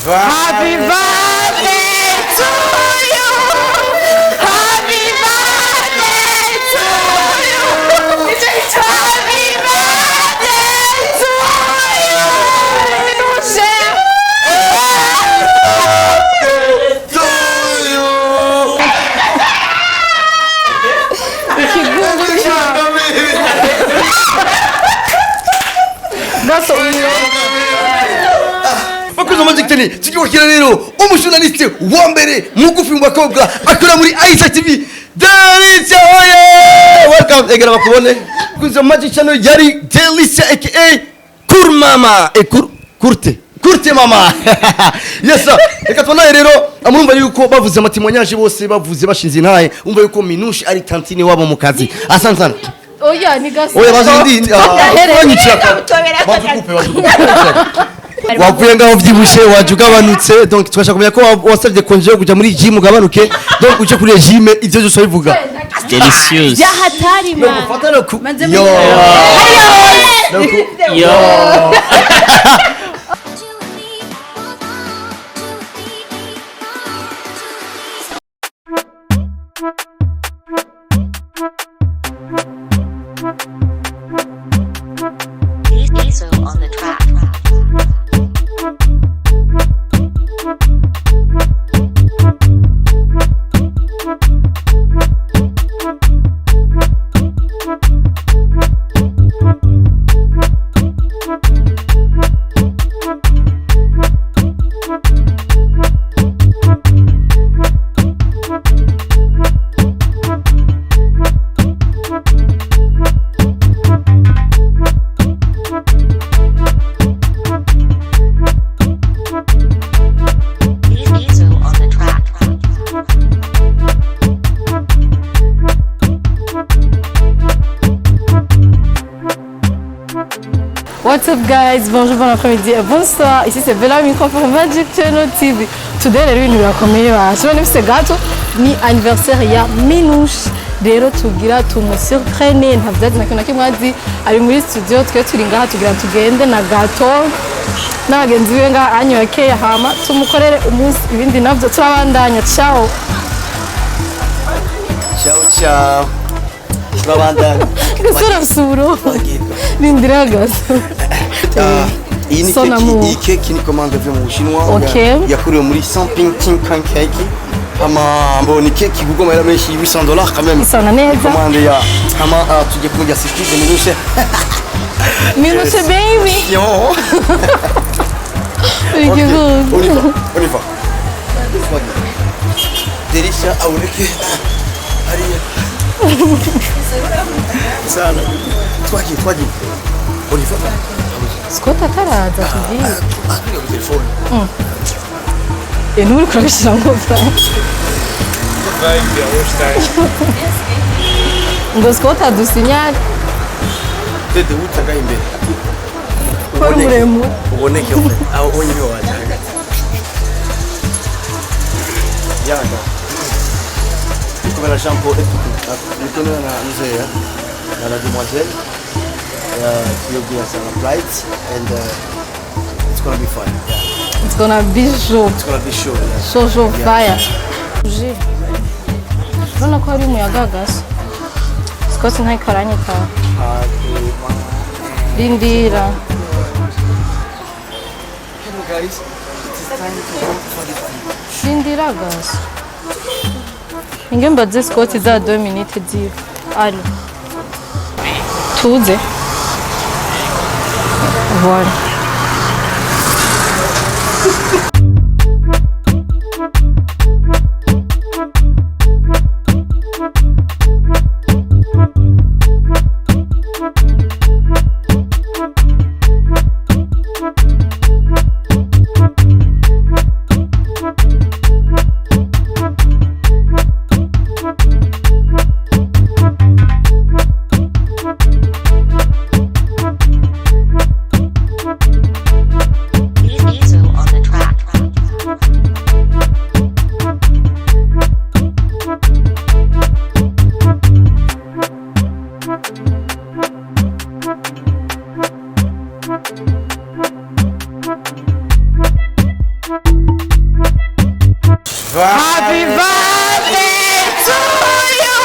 Happy birthday to you. Happy birthday to you. Happy birthday to you. Minouche. To you. Ikigugu cyawe. Gaso uyo. Bakoze Magic Channel, tugiye kwakira rero umujournaliste wa mbere mugufi mu bakobwa akora muri Aisha TV, Delicia. Oye, welcome, egera bakubone. Kuzo Magic Channel yari Delicia aka Kurmama e kur kurte kurte mama. Yes sir. Reka tubanaye rero. Murumva yuko bavuze amatémoignage, bose bavuze bashinze intaye. Umva yuko Minouche ari tantine wabo mu kazi. Asante sana. Oya, ni gaso. Oya, bazi ndi banyicira. Bazukupe, bazukupe. Wavuye ngaho vyibushe, waje ugabanutse, donc twashaka kumenya ko wasabye congé yo kuja muri gym ugabanuke, donc uje kuri régime, ivyo byose bivuga. Delicious. Byahatari man. Fata no ku Manze. Yo. No ku Yo. Diesel on the track. Diesel on the track. What's up guys, bonjour, bon après-midi et bonsoir. Ici c'est Bella Micro pour Magic Channel TV. Today rero ibintu birakomeye, basho nifise gâteau, ni anniversaire ya Minouche. Rero tugira tumusurprene, nta vyazi na kimwe na kimwe azi. Ari muri studio, twe turi ngaha tugira tugende na gâteau n'abagenzi biwe ngaha anyoye hama tumukorere umunsi, ibindi navyo turabandanya. Ciao. Ciao ciao, turabandanya. Gasore afise uburo. Rindira gaso. Ah, iyi ni Son keki. amour. Iyi keki ni commande ivuye mu Bushinwa. Yakorewe muri Samping Ting Kan Cake. Hama mbo ni keki igurwa amahera menshi, $800 quand même. Isona neza. Commande ya hama tugiye kumurya surprise Minouche. Minouche baby. Yo. Uri On y kigugu. va, on y va. Delicia aboneke hariya sana. Twagiye, twagiye, on y va. Scott ataraza tubwire. Ah, turi kuri telefone. Eh, nturi kurabishira ngo Vibe ya Holstein. ngo Scott adusinyare. Dede utaga imbere. Ko ari muremure. Uboneke aho onyine waje hagati. Yaga. Niko na Jean Paul, niko na mzee na la demoiselle tuyogira sana flight and it's gonna be fun. Yeah. It's gonna be chaud. It's gonna be show. Yeah. Chaud chaud fire. Uje. Urabona ko hari umuyaga gaso. Scott ntariko aranyitaba. Rindira. Hello guys, it is time to go for the party. Rindira gaso. Ninge mbaze Scott za 2 minutes ziwe. Allô. Tuze. Voilà. Diesel on the track. Happy birthday to you.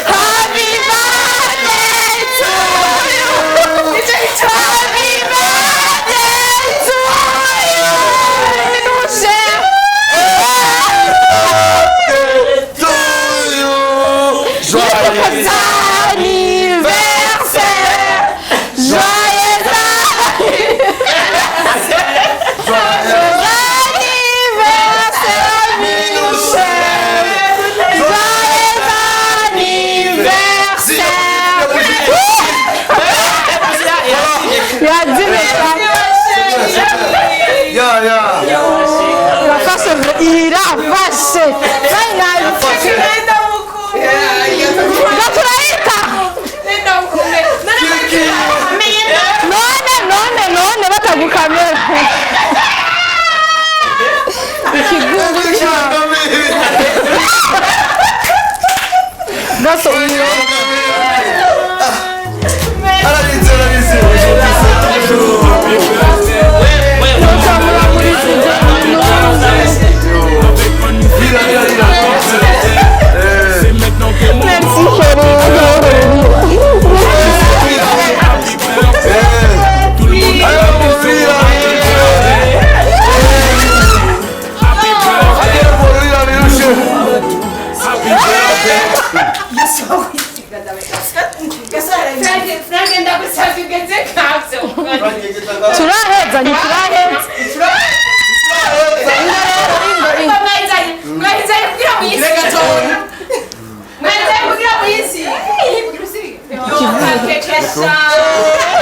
Happy birthday to you. Happy birthday to you. Minouche. To you. Joyeux anniversaire. Joyeux anniversaire. Joyeux anniversaire, Minouche. Joyeux anniversaire. Il a dit mais Ya ya. Irafashe, irafashe. Final. Gaturahita. None none none batagukamera. Ikigugu cyawe. Gaso umiro. Arabizi, arabizi. Tutamura muri studio. Rira, rira, rira. Merci chérie. Rira, rira, Minouche. Frank, ndagusavye ugeze nkavyo. Turaheza, ntituraheza. Mwahizanye kugira muyisige. Mwahizanye kugira muyisige. Yo, kakeke sha.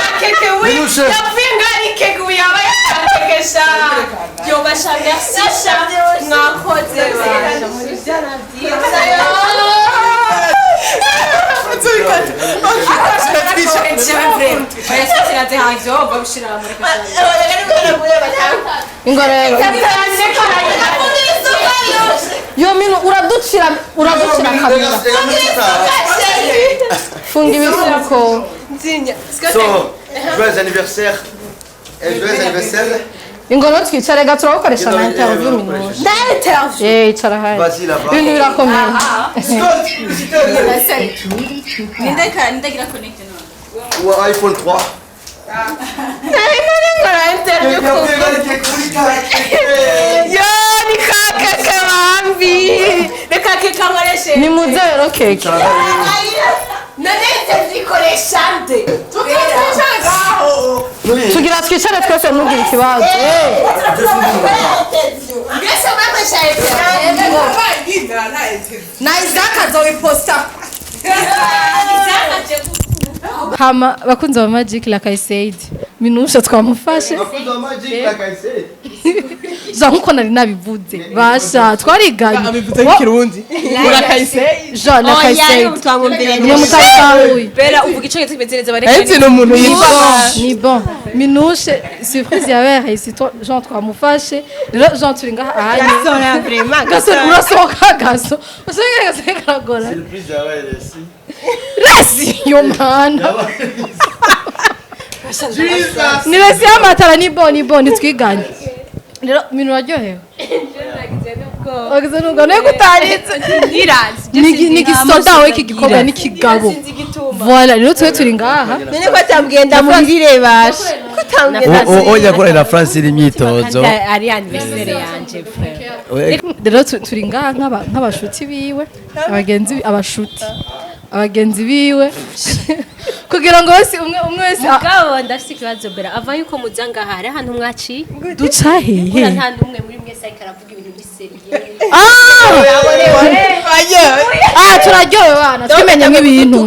Kakeke we. Minouche. Yapfuye ngari keke ubu yaba yakakeke sha. Yo basha, merci sha. Mwakoze basha. Muri byana byiza yo. Ingo rero. Yo Minu, uraducira, uraducira kamera. Funga ibisuko. So, joyeux anniversaire. Et joyeux anniversaire. Ingo rero twicare gato, turagukoresha na interview, Minouche. Eh, icara hari. Vas-y là-bas. Ibintu birakomeye. Scott, Nindagira connect none. Ou iPhone 3. Nkora interview. Yo, ni kakeke bambi. Reka keke nkoreshe. Ni muze rero keke. None interview ikoresha nde? Tugira twicare twese, ntugire ikibazo. Eh. Mbese mwakoresha interview? Na Isaac azobiposta. Hama bakunzi ba Magic, like I said, Minusha twamufashe. Ja nkuko nari nabivuze basha, twariganye. Abivuze nk'ikirundi urakayise. Ja, like I said, niyo mutatahuye. Bera uvuga icyongereza kimeze neza bareka. Ese ni umuntu yitwa Ni bon, Minushe, surprise yabaye réussi. Jean twamufashe rero, Jean turi ngaha ahanye. Gasora vraiment. Gaso urasohoka, gaso usohoka, gaso karagora. Resi yo mana, ni resi y'amatara. Ni bon, ni bon, ntitwiganye rero. Minu, uraryohewe, wagize nubwo niyo kutaritse. Ni igisoda we, iki gikorwa n'ikigabo. Voilà, rero twe turi ngaha. None ko atambwiye ndamuririre basha? Ko utambwiye? Oya, korera France iri imyitozo. Ari anniversaire yanje frère. Rero turi ngaha nk'abashuti biwe, abagenzi abashuti abagenzi biwe, kugira ngo bose umwe umwe wese Mugabo ndafite ikibazo bera ava yuko muza ngaha, hari ahantu mwaciye? Duca hehe? Buriya nta n'umwe muri mwese ariko aravuga ibintu bi sérieux. Ah, turaryohewe bana, twimenyemo ibintu,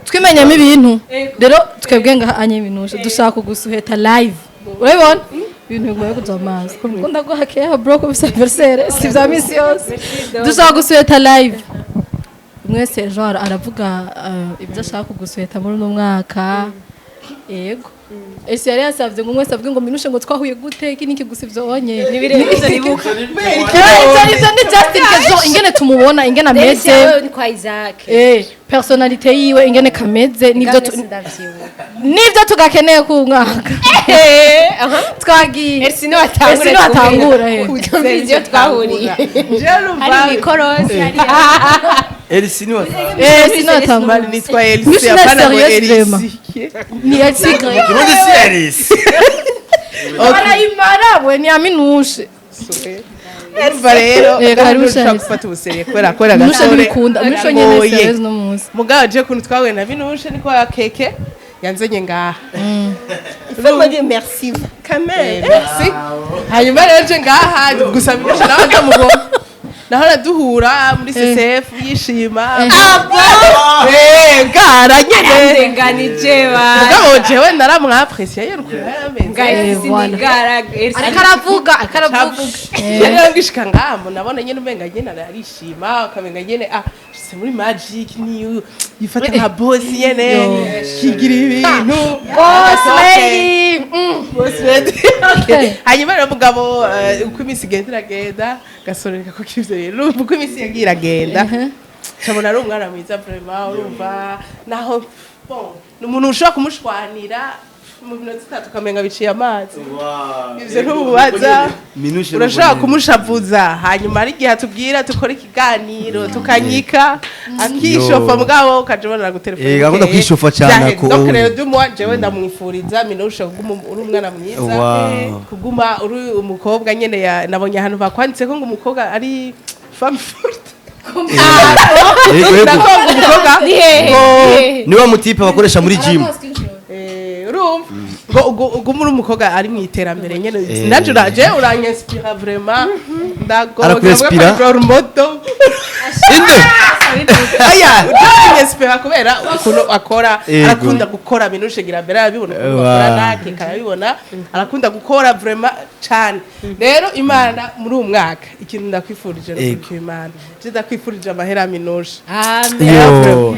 twimenyemo ibintu. Rero twebwe ngaha anye ibintu dushaka kugusuheta live. Urabibona ibintu bigoye kuja amazi ko ndaguha keya bro ko bisa anniversaire si vya misi yose. Dushaka gusuheta live, mwese ejo aravuga ibyo ashaka kugusuheta muri uno mwaka. Yego, ese yari yasabye ngo mwese avuge ngo Minushe ngo twahuye gute, iki niki, gusa ivyo onye Ni birebire nibuka. Ivyo ni Justin Kezo, ingene tumubona, ingene ameze. Wewe ni kwa Isaac. Personnalité yiwe, ingene kameze, nivyo Ndavyibuka. Nivyo tugakeneye ku mwaka. Twagiye. Elsie niwe atangura. Elsie niwe atangura, eh. Twumvira ibyo twahuriye. Hari mikorosi, hari Elsie niwe. Eh, sinon atangura. Nitwa Elsie. Minushe na Hapana ngo sérieuse vraiment. Elsie. Ni Elsie Grey. Kirundi si Elsie. Barayimara we ni Aminushe. Urumva rero Eh, karibu ushaka Charles. gufata ubuseriye kubera Minushe gasore ntibikunda. Minushe nyene Oye. sérieuse no munsi. Mugabo je kuntu twahuye na Minushe niko ya keke yanzenye ngaha. Il faut me dire merci quand même. Merci. Hanyuma rero je ngaha gusa Minushe nawe ndamubona, nahora duhura muri CCF yishima. Eh, gara nyene. Ndenganije ba. Mugabo jewe naramwapresiye yari ukuntu yarameze. Guys, Voilà. sinigara. Ariko aravuga, ariko aravuga. Rero ngishika ngaha nabona nyene umenga nyene arishima, ukamenga nyene ah shitse muri Magic ni yifata nka boss nyene, kigira ibintu. Boss lady. Boss lady. Okay. Hanyuma rero mugabo uko iminsi igenda iragenda, gasoreka ko kivyo rero urumva uko iminsi yagiye iragenda, cabona ari umwana mwiza vraiment. Urumva naho bon ni umuntu ushobora kumushwanira mu minota 3 ukamenga biciye amazi. Ivyo ntububaza. Minushe. Urashobora kumushavuza, hanyuma ari igihe atubwira tukora ikiganiro tukanyika akishofa. Yo. Mugabo ukaja ubona gutelefona. Eh, akunda kwishofa cane ako. Donc rero du moi jewe ndamwifuriza Minushe kuguma uri umwana mwiza, kuguma uri umukobwa nyene nabonye ahantu bakwanditse ko ngo umukobwa ari femme forte. Yego. Ndakonga umukobwa Ni hehe? ngo Ni hehe? Niwe mutipe bakoresha muri gym. Eh, urumva ngo uguma uri umukobwa ari mu iterambere nyene. Nanje uraje uranyinspira vraiment, ndago Arakwinspira? Role model. Inde? Aya uranyinspira kubera ukuntu akora. Arakunda gukora Minushe gira mbere arabibona ukuntu akora, nake karabibona arakunda gukora vraiment cane. Rero Imana muri uyu mwaka ikintu ndakwifurije ni ukuri Imana je ndakwifurije amahera, Minushe. Amen. Yo.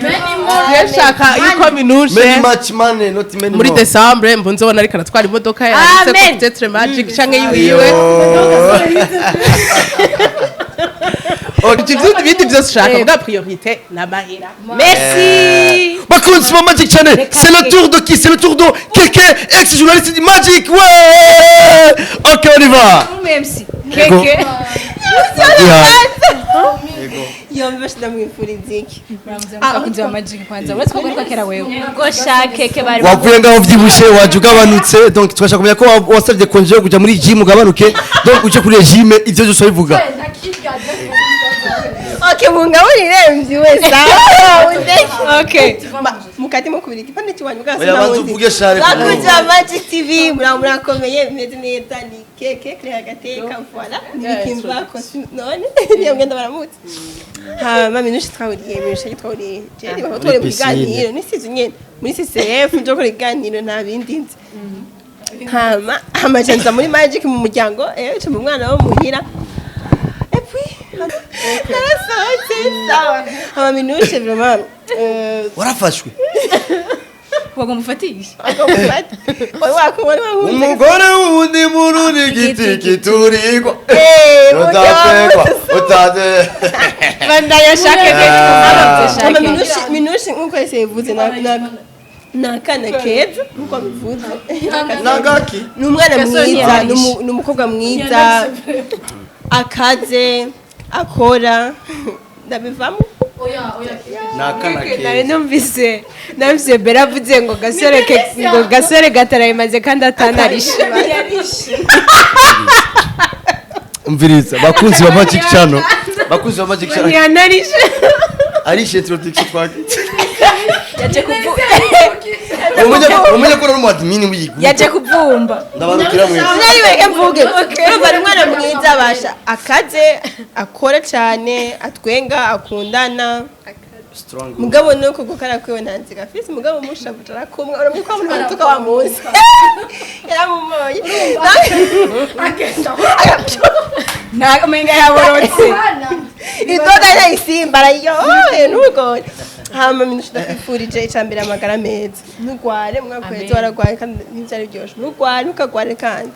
Je nshaka yuko Minushe Many much money, not many muri more. Decembre mbunzobona ariko aratwara imodoka yanditse ko Amen. peut-être Magic canke yiwiwe. Ibyo ibindi byose ushaka bwa priorité n'amahera. Merci. Bakunzi ba Magic Channel, c'est le tour de qui? C'est le tour de Keke, ex-journaliste du Magic. Ouais. Ok, on y va. MC. Yego. Keke. Yeah. Yo mbese ndamwifuriza iki? Abakunzi ba Magic kwanza. Uretse ko garuka kera wewe. Ubwo sha Keke bari Wavuye ngaho uvyibushe, waje ugabanutse, donc twashaka kumenya ko wasabye congé yo kuja muri gym ugabanuke, donc uje kuri régime, ivyo byose ubivuga. Okay, mungaburire mvyiwe sawa. Okay. Mukate mo kubiri igipande cy'iwanyu bwa. Oya, banza uvuge share. Bakunzi ba Magic TV, murakomeye, meze neza. Ni Keke kuri agateka, voilà, nibikimva ko none niyo ngenda baramutse. Hama Minushe twahuriye, Minushe twahuriye je ni baba twahuriye mu Piscine. biganiro nisize nyene muri CCF njo gukora ibiganiro, nta bindi nzi. Hama amajanza muri Magic mu muryango cyo mu mwana wo muhira. Et puis narasohotse sawa. Hama Minushe vraiment Warafashwe. Wagomba ufatishe. Umugore wundi mururi igiti kiturigwa. Utatekwa, utate. Bandanya sha Keke. Hama Minushe nkuko yese yabivuze ni akana keza nkuko abivuze. Nagaki. Ni umwana Gasore mwiza, ntiyarishe. ni umukobwa mwiza akaze akora ndabivamo. Nakana Nari keza. numvise Bera avuze ngo gasore ke ngo gasore gatarayimaze kandi atanarishe. Umviriza bakunzi ba Magic Channel. Bakunzi ba Magic Channel. Ntiyanarishe. Arishe introduction twake. Yaje kuvu Umenye ko uri umu admin w'iyi group. Yaje kuvumba. Ndabarukira mwese. Nari bareke mvuge. Urumva ni umwana mwiza abasha akaze akora cyane, atwenga, akundana. Strong. Mugabo nuko gukara kwiwe nta nziga afise, mugabo mushabuja arakumwa uramutse kwa muntu tuka wa munsi yaramumoye. Nta umenga yaborotse. Idoda yayisimba arayoye ntugore. Hama Minushe ndakwifurije icambere amagara meza, ntugware mwakwezi waragwaye kandi ntivyari byoshe, ntugware, ntukagware kandi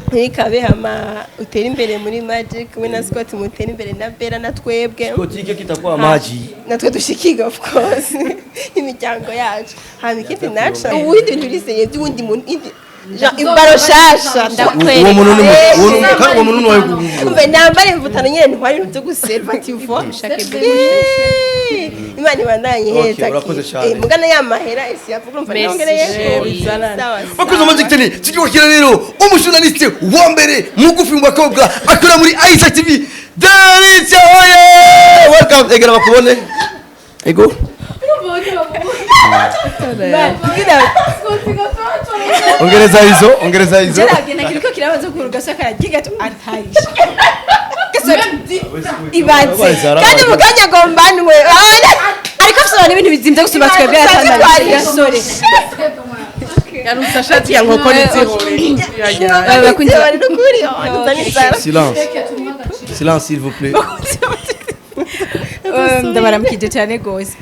ntikabe. Hama utere imbere muri Magic, we na Scott mutere imbere na Bella na twebwe. Kotike kitakuwa maji. Natwe dushikiga of course imiryango yacu. Hama ikindi naca ubundi bintu biriseye by'uwundi muntu Ibaro shasha. Uwo muntu ni kandi uwo muntu ni uwawe. Umve, nambare imvutano nyene, ntwari ibintu vyo guserva, tu vois. Imana ibandanye Okay, heza. urakoze cyane. Mugana ya mahera esi yavuga, urumva nongereye. Sawa. Bakoze Magic Channel, tugiye rero umujournaliste wa mbere mugufi mu bakobwa akora muri Isaac TV, Delicia oye, welcome, egera bakubone, ego. Kugira Ongereza izo, ongereza izo. Geragenda kiriko kirabaza ukuntu gasore karagiga tu antayisha. Gasore ibaze. Kandi mu kanya gombanwe. Ariko afite abantu ibintu bizimvye gusumba twebwe yatandanye gasore. Yarutse ashati ya nkoko n'izihore. Bakunze Bari nukuri nzani nzara. Silence, silence, s'il vous plaît. Ndabaramukije cyane gose.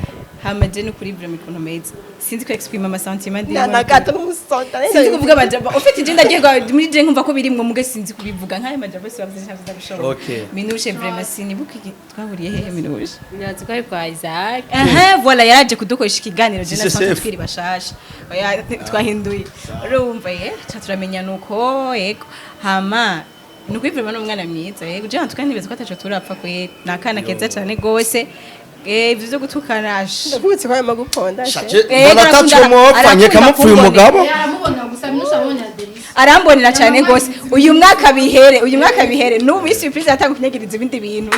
Hama je nukuri vraiment ukuntu meza. Sinzi ko exprime ama sentiments. Na na gato n'umusonta. Sinzi kuvuga amajambo. Ufite je ndagiye muri je nkumva ko birimwo muge sinzi kubivuga nk'ayo majambo yose bavuze ntabwo ndabishobora. Okay. Minushe vraiment sinibuka twahuriye hehe, Minushe. Nyazi ko ari kwa Isaac. Aha, voilà, yaraje kudukoresha ikiganiro je na Si, Santa chef. twiri bashasha. Oya, twahinduye. Urumva ye, cha turamenya nuko yego. Hama nuko vraiment n'umwana mwiza. Yego, je antuka nibaza ko ataco turapfa kwe. Nakana keza cyane gose. Ivyo byo gutukana ash. Ndakubutse kwa maguponda. Shaje Eh, mbona arakunda- ataco mwopfanye arakunda kamupfuye kumbonera. umugabo. Aramubona gusa, Minusha abonye Adelisa. Arambonera cyane gose. Uyu mwaka bihere, uyu mwaka bihere. N'ubu minsi surprise yatanga kunyegiriza ibindi bintu.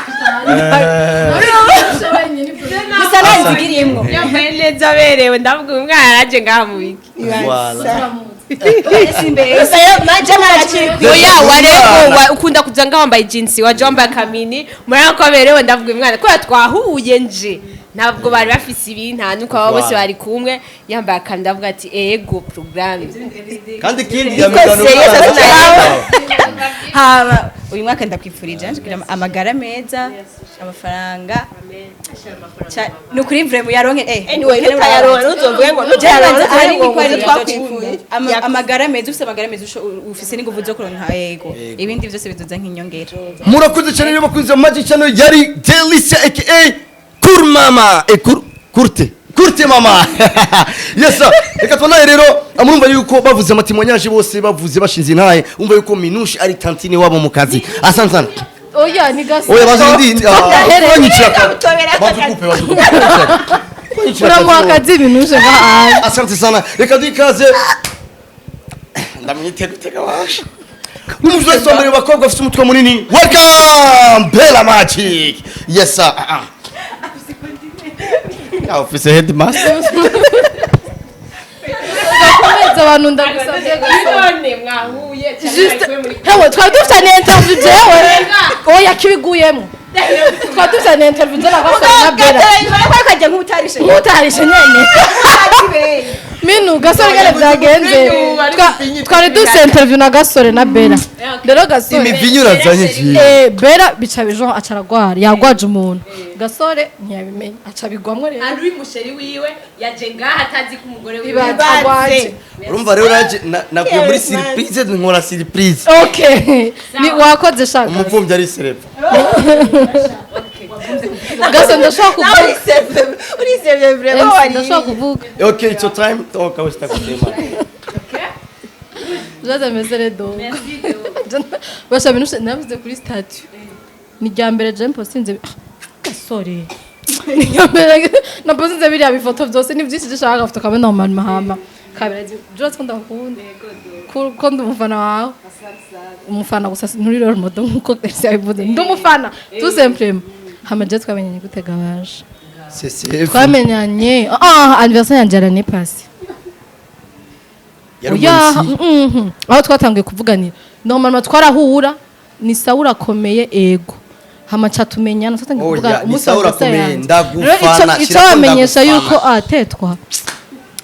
Gusa nanzigirimwo. Yambaye neza aberewe, ndavuga uyu mwana araje ngaha mu biki. Voilà. Oya, warego ukunda kuza ngaha wambaye jeans, waje wambaye akamini, murabona ko aberewe, ndavuga uyu mwana kubera twahuye nje ntabwo bari bafise ibi nta nuko abo bose Voilà. bari kumwe yambaye akamini, ndavuga ati ego programme. Kandi ikindi serious. Haba uyu mwaka ndakwifurije kugira amagara meza, amafaranga. Ni ukuri vraiment yaronke Anyway, nutayaronka ntuzovuge ngo nutayaronka hari ntuzovuge ngo niko twakwifurije. Amagara meza, ufise amagara meza ufise n'inguvu zo kuronka, yego, ibindi byose bizoza nk'inyongera. Murakoze cyane rero bakunze Magic Channel, yari Delicia aka Kur Mama e Kur Kurte Kurte Mama. Yes sir. Reka tubanaye rero, murumva yuko bavuze ama témoignage bose bavuze bashinze intaye, umva yuko Minouche ari tantine wabo mu kazi. Asante sana. Oya, ni gasa. Oya, bazi ndi banyicira. Utobera. Bazukupe, bazukupe. Uramuha akazi Minushe ngaha. Asante sana, reka duikaze ndamwite gutega washa n'umujyi wa mbere bakobwa afite umutwe munini. Welcome, Bella Magic. Yes sir. Ah ah. Ya office headmaster. Komeza abantu, ndagusabye gasa. None mwahuye. Juste hewe, twari dufitanye interview jewe, oya, kibiguyemo, twari dufitanye interview je na Gasore na Bella. Kajya nk'utarishe. Nk'utarishe nyene. Minu Gasore ngene byagenze, twari dufite interview na Gasore na Bella, rero Gasore Imivinyu urazanye jiye. Bella bica bijo aca aragwara, yagwaje umuntu, Gasore ntiyabimenya aca bigwamwo rero. Ari umusheri wiwe yaje ngaha atazi ko umugore wiwe Ibaze agwaje. Urumva rero naje naguye muri surprise, nkora surprise. Okay, ni wakoze shaka. Umupfumvyi ari serepa. Gasore, ndashobora kuvuga? Urisevye, urisevye vraiment wari. Ndashobora kuvuga? Okay, it's your time, toka wewe, sitakusema. Jaza mesere do. Basha bintu navuze kuri statut. Ni rya mbere je mpostinze, gasore. Ni rya mbere na postinze biriya bifoto byose, ni byinshi dushaka gafoto kamwe normal mahama. Kabira je ko ndakunda. Ko ndi umufana wawe. Umufana gusa nturi role model nkuko Elsie yabivuze. Ndi umufana tout simplement. Hama je twamenyanye gute gabaje? CCF. Twamenyanye anniversaire yanje l'année passée. Yari Oya, umunsi. Aho twatangiye kuvuganira normalement twarahura, ni sawa urakomeye, ego, hama ca tumenyana twatangiye Oya, kuvugana ni umunsi sawa wa anniversaire urakomeye, yanje. ndagufana, Rero shirako ico bamenyesha ndagufana. yuko atetwa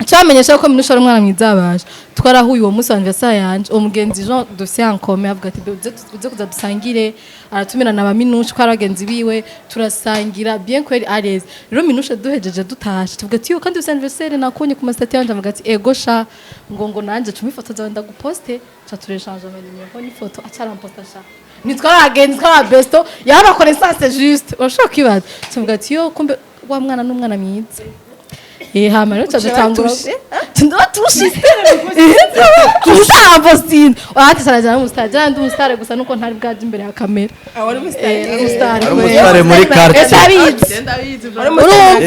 cyamenyesha yuko Minusha ari umwana mwiza yabaje, twarahuye uwo munsi wa anniversaire yanje, uwo mugenzi Jean Dossier en commun avuga ati: "Uze uze kuza dusangire", aratumira na ba Minusha ko ari abagenzi biwe, turasangira bien kweri à l'aise. Rero Minusha duhejeje dutashe tuvuga ati: "Yo, kandi uzi anniversaire nakonye ku ma statut yanje", avuga ati: "Ego sha", ngo nanje cumi ifoto zawe ndaguposte, ca turechange ama numéro n'ifoto, aca aramposta sha. Nitwara abagenzi, twara besto, yaba connaissance juste, urashobora kwibaza, tuvuga ati: "Yo, kumbe wa mwana n'umwana mwiza". Hama rero ca dutangura Tushise utarampostinze. Ati sarajana umustar, jana ndi umustar gusa nuko ntari bwaje imbere ya kamera. Wari umusitari. Umustar. Ari umusitari muri quartier. Ese abizi. Ndabizi. Urumva?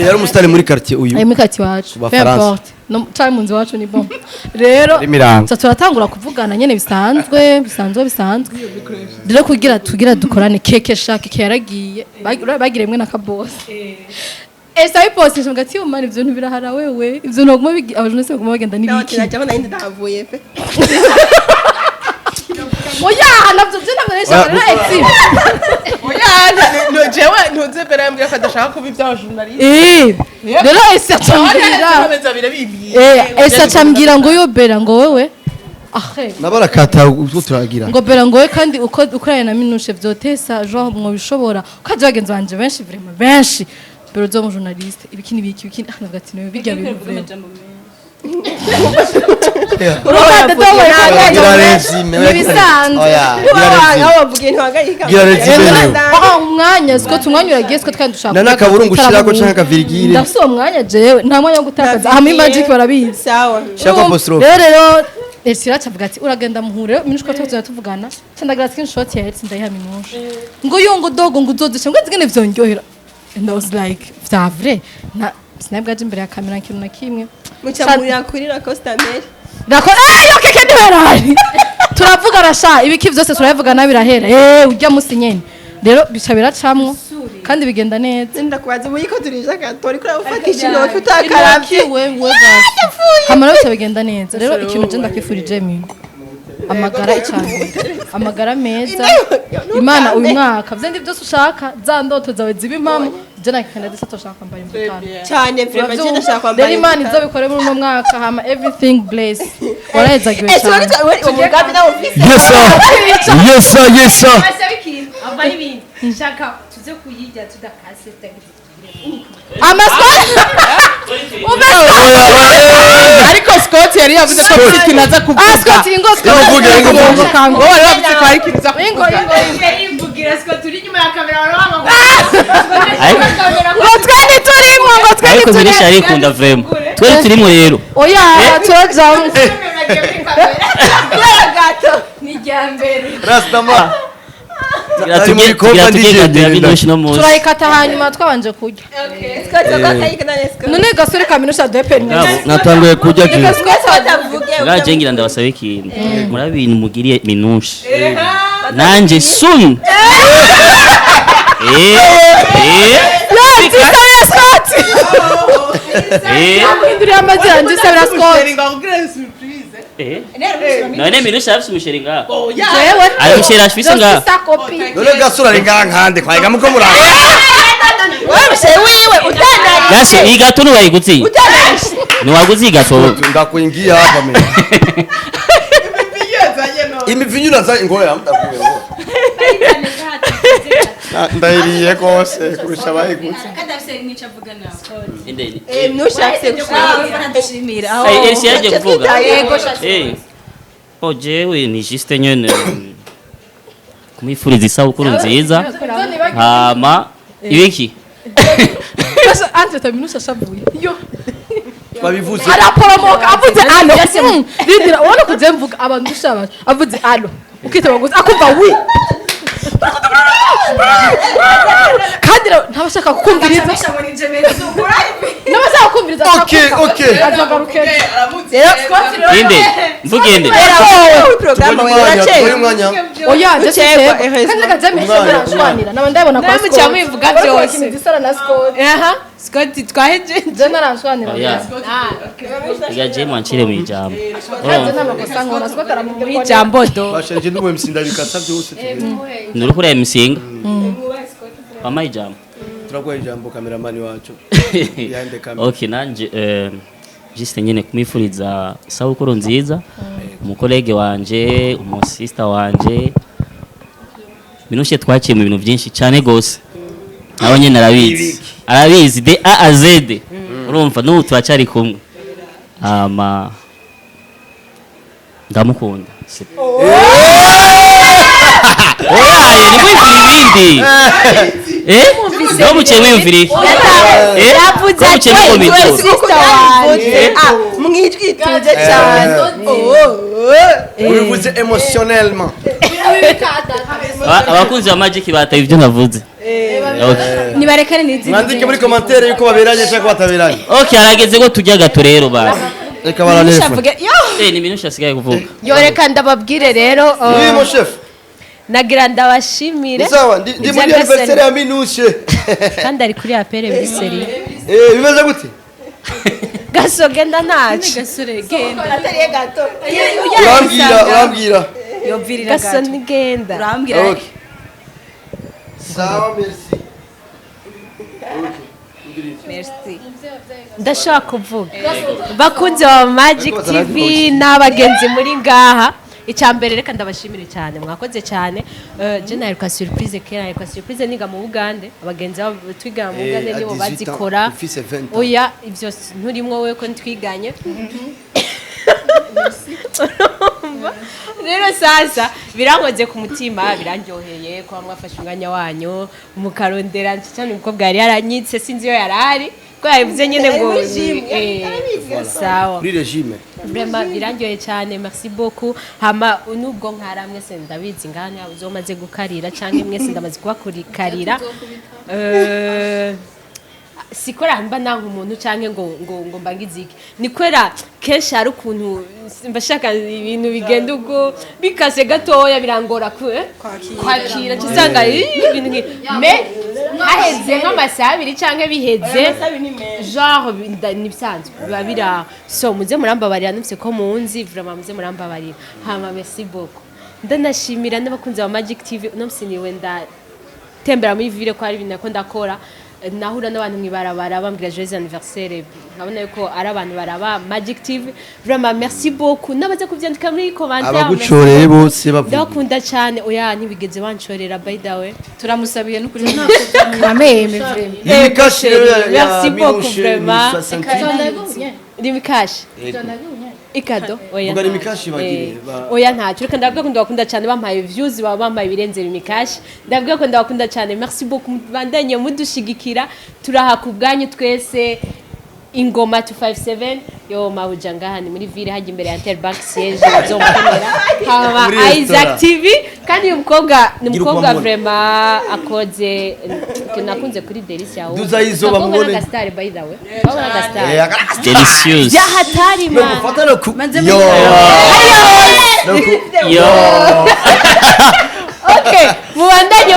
Yari umusitari muri quartier uyu. Ayo muri quartier iwacu. Ku Peu Bafaransa. importe. No, cari mu nzu iwacu ni bon. Rero Muri Mirango. tuca turatangura kuvugana nyene bisanzwe bisanzwe bisanzwe. Rero kugira tugira dukorane keke, sha keke yaragiye bagira imwe na kabosi. Ese abipostinze ngo ati: "Umana, ivyo bintu birahara wewe, ivyo ntoguma abajournaliste baguma bagenda n'ibiki." Najyaho nari ndahavuye pe. Oya, navyo je ntabwo nari rero esi. Oya, no, jewe ntuze mbere yambwira ko adashaka kuba iby'aba journaliste. Rero ese acambwira Amezi abiri bimbwiye. Ese acambwira ngo: "Yo Bera," ngo "wewe ahe." Nabarakata utwo turagira. Ngo: "Bera," ngo "we kandi uko ukoranye na Minushe vyotesa, genre mwobishobora ukaje bagenzi banje benshi, vraiment benshi, Bero zo mu journaliste ibiki n'ibiki ibiki." Ah, navuga ati: "Niwe bijya bintu vraiment." Gira résumé. Nibisanzwe. Oya, gira résumé. Aho wavugiye ntiwangayika. Gira résumé rero. Ah, umwanya siko tumwanya uragiye, siko twari dushaka. Na n'akaburungu ushirako canke akavirgile. Ndafise uwo mwanya jewe, nta mwanya wo gutakaza aha muri Magic, barabizi. Sawa. Shaka apostrophe. Rero Elsie acavuga ati: "Uragenda muhure Minushe." Ko tuzajya tuvugana, ca ndagira screenshot ya Elsie, ndayiha Minushe ngo: "Yo," ngo "dogo," ngo "uzozisha," ngo "zigene vyonryohera." And I was like, vya vrai na sinabwaje imbere ya kamera ikintu na kimwe. Muca murira kuri la Costa Mary. Rako yo keke ntiwerari turavuga rasha ibiki vyose turabivugana birahera, ujya musi nyene rero bica biracamwo kandi bigenda neza. Ndakubaza ubu yiko turisha gato uriko urafatisha intoki utakaravye. Intoki wewe gasi hama rero bica bigenda neza. Rero ikintu je ndakwifurije mimi, amagara icane, amagara meza, Imana uyu mwaka vyandi byose ushaka, za ndoto zawe ziba impamo. Je nakenda disa toshaka kwambara imvutano. Cyane vraiment, je ndashaka kwambara. Rero Imana izobikore muri uno mwaka, hama everything bless, warahezagiwe Ese cyane. wari umugambi nawe ufise? Yes sir, yes sir, yes sir. Basaba ikintu ava n'ibindi nshaka tuze kuyirya tudakase tutagize. Amaswa. Ariko Scott yari yavuze ko afite ikintu aza kuvuga. Ah, Scott, ingo Scott. Ingo vuge, ingo vuge. Ngo wari wavuze ko hari ikintu aza Ingo kuvuga. ingo ingo. Yivugira Scott uri inyuma ya kamera wari. Ngo twe ntiturimo, ngo twe Ariko ntiturimo. Minisha arikunda vraiment, twari turimo rero. Oya, turajamo. Gato. Ni irya mbere. Rastama. Tugira Nari muri tujye kompa tugira tujye ndije gato ya Minushe no munsi. Turayikata hanyuma twabanje kurya. Scott akayika na Scott. None gasore ka Minusha duhe permis. Bravo. Natanguye kurya je. Reka Scott. Avuge. Ngaje ngira ndabasaba ikintu, murabi ibintu mugiriye Minushe nanje soon. Nzisabira Scott. Namuhinduriye amazina, nzisabira Scott. Umusheri ngo akugire surprise. None Minushe arafise umusheri ngaha? Jewe. Ari umusheri afise ngaha? Jose kopi. None gasura ari ngaha nkande kwaiga muko muranga. Wewe wiwe utandarishe. Gaso iyi gato ntiwayiguze iyi? Utandarishe. Ntiwaguze iyi gato? Ndakuingia hapa mimi. Imivinyu yazanye none. Imivinyu naza ngoya mdakuye. Ndahiriye kose kurusha abayiguze. Kandi afise n'icyo avuga nawe. Inde- Nushatse Dushimira. Elsie yaje kuvuga. Yego. Oh, jewe ni juste nyene kumwifuriza isabukuru nziza, hama ibiki. Entre ta Minusha ashavuye yo. Babivuze. Araporomoka avuze alo. Rindira ubona kujya mvuga abantu ushabaje avuze alo ukitaba gusa akumva wi kandi rero ntabashaka kukumviriza, n'abashaka kukumviriza. Okay. Azagaruke. Inde mvuge inde? Porogaramu. Tubonye umwanya, tubonye umwanya. Oya, je Ucekwa, siterwa eheza. kandi reka je Umwanya, narashwanira naba ndabona kwa Nawe Scott muca mubivuga byose. Ikintu na Scott. Aha, Scott twaheje. Je narashwanira. Oya. Reka je mwancire mu ijambo. Kandi nta makosa nkora, Scott aramubwira. Ijambo do. Basharije n'ubu MC ndabikata byose. Nuri kuri msinga wampaye ijambo. Turaguha ijambo cameraman wacu. Behind the camera. Okay, nanje juste nyene kumwifuriza isabukuru nziza umukolege wanje, umusista wanje Minushe. Twaciye mu bintu byinshi cyane gose, nawe nyene arabizi, arabizi de A à Z. Urumva n'ubu turacyari kumwe, ama ndamukunda. Oya, nimwifuriza ibindi. No muciye mwiyumvira iki? Yavuze Ko ati muciye mukomeza. sister wanje. Ah, mwijwi ituje cyane. Oh. Ubivuze émotionnellement. Abakunzi ba Magic bataye ibyo navuze. Okay. Nibarekane n'izindi. Mwandike muri commentaire yuko baberanye cyangwa bataberanye. Okay, harageze ko turya gâteau rero basi. Reka baranefu. Avuge yo. Ni Minushe asigaye kuvuga. Yo, reka ndababwire rero, Oui, mon chef. Nagira ndabashimire. Sawa, ndi muri anniversaire ya Minushe. Kandi ari kuri apere muri seri. Bimeze gute? Gaso, genda ntaco. Gasore, genda. Atariye gâteau. Urambwira, urambwira. Yovirira Gaso, gato. nigenda. Urambwira. Okay. Sawa, merci. Merci. Ndashaka kuvuga, bakunzi ba Magic TV n'abagenzi muri ngaha, icya mbere reka ndabashimire cyane, mwakoze cyane. Je naheruka surprise kera, naheruka surprise niga mu Bugande, abagenzi babo twigana mu Bugande À nibo 18 ans, bazikora. ufise 20 ans. Oya, ivyo nturimwo wewe ko ntitwiganye. Urumva? Rero sasa birankoze ku mutima, birandyoheye kuba mwafashe umwanya wanyu mukarondera cyane. Umukobwa yari yaranyitse, sinzi iyo yari ari, ko yabivuze nyine ngo sawa. Kuri régime. Vraiment birandyoheye cyane, merci beaucoup. Hama nubwo nkara mwese ndabizi, ngana uzomaze gukarira cyangwa mwese ndamaze kubakurikariira. Sikora mba nanka umuntu canke ngo mbangize iki, ni kwera kenshi hari ukuntu mba shaka ibintu bigenda ubwo bikase gatoya, birangora kwakira, nca usanga ibintu mais haheze nk'amasaha 2 canke biheze, genre nibisanzwe biba bira. So muze murambabarira, numvise ko munzi, vraiment muze murambabarira. Hama merci beaucoup, ndanashimira n'abakunzi ba Magic TV. Uno musi niwe ndatembera muri ville, ko hari ibintu nako ndakora, nahura n'abantu mwibarabara bambwira joyeux anniversaire, nkabona yuko ari abantu baraba Magic TV. Vraiment merci beaucoup n'abaza kuvyandika muri commentaire. Abagucoreye bose bavuga. Ndabakunda cyane. Oya, ntibigeze bancorera, by the way. Turamusabiye n'ukuri. Ameme vraiment. Limikashi rero ya Merci beaucoup, Minushe, vraiment. ni 68. Rimikashi ikado, oya. Vuga rimikashi bagire, Oya, ntacyo, reka ndababwira ko ndabakunda cyane. Bampaye views, baba bampaye ibirenze rimikashi. Ndababwira ko ndabakunda cyane, merci beaucoup, bandanye mudushigikira, turaha ku bwanyu twese. Ingoma 257 yo mabuja ngaha ni muri ville, hajya imbere ya Interbank siège, uzomukenera. Hama Muri Isaac restaurant. TV. Kandi uyu mukobwa ni Gira umukobwa uko bamubona. vraiment akoze nakunze kuri Delicia wowe. Duza izo bamubone. N'agastar, by the way, babona agastar. Delicious. Byahatari No man. gufata no ku Manze. Yo. No ku Yo. Okay, mubandanye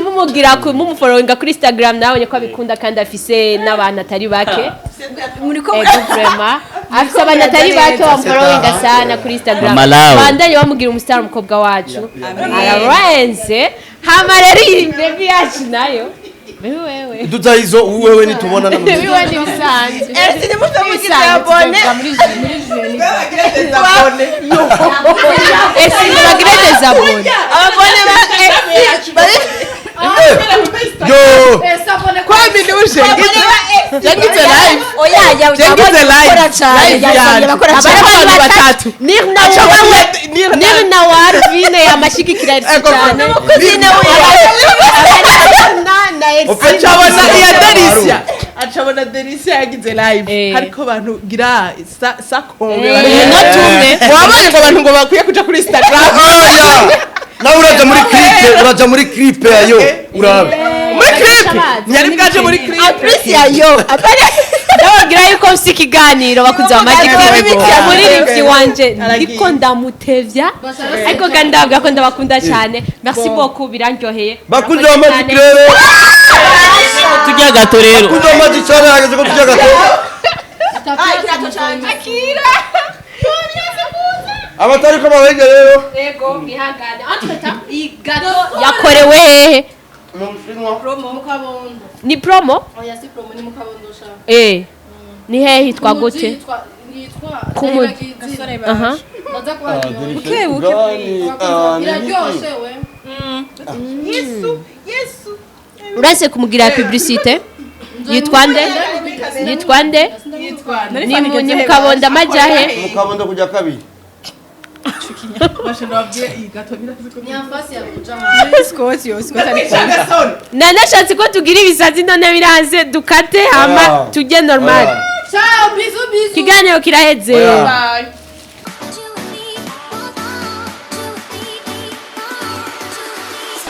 mumugira mumufollowinga kuri Instagram, nabonye ko abikunda kandi afise n'abantu atari bake. Muri ko Ego, vraiment afise abantu atari bake bamufollowinga sana kuri Instagram. Mama Lao. Bandanye bamugira umustar, umukobwa wacu ararenze. Hama rero iyi baby yacu nayo, baby wewe. Duza izo wewe nitubona na Baby wewe ni bisanzwe. Ese nimuze mugize abone. Ese bagire désabonner. Abone ba esi bari. Yo. Kwa Minushe yagize live. Oya, ya. Yagize live. Bakora cyane. Live yanje. Bakora cyane. Abantu batatu. Nirna Nirna. Nirna wa Arvine amashigikira Elsie cyane. Kuzine we. Na Elsie. Acabona iya Delicia, acabona Delicia yagize live, hariko abantu gira sakombe. No tumwe. Wabonye ngo abantu ngo bakwiye kuja kuri Instagram. Oya. Nawe uraja muri clip, uraja muri clip yayo. Urabe. Muri clip ntiyari bwaje muri clip. Plus ya yo. Apana. Ndababwira yuko mfise ikiganiro, bakunze ba Magic Yego. TV, umuririmbyi wanje Aragiye. ndiko ndamutevya, ariko kandi ndababwira ko ndabakunda cyane. Merci beaucoup, birandyoheye. Bakunzi ba Magic rero. Turya gâteau rero. Bakunzi ba Magic cyane, hageze ko turya gâteau. Akira. Abatari ko babega rero. Yego, mwihangane. Entre temps, iyi gâteau yakorewe hehe? Ni promo. Oya, si promo, ni mukabondo sha. Ni hehe, hitwa gute? Ku Muji. Aha. Ndaza kubaha. Buke buke. Iraryoshe we. Uretse kumugira publicité, yitwa nde? Yitwa nde? Ni mu Kabondo amajahe? Mukabondo kujya kabiri. Basha nababwiye iyi gâteau birazi ko Ni en face ya kuja. Scott yo Scott ari Gasore. Nanashatse ko tugira ibisazi, none biranze. Dukate hama Oya. tujye normal. Oya. Ciao, bisous bisous. Ikiganiro kiraheze. Oya. Bye.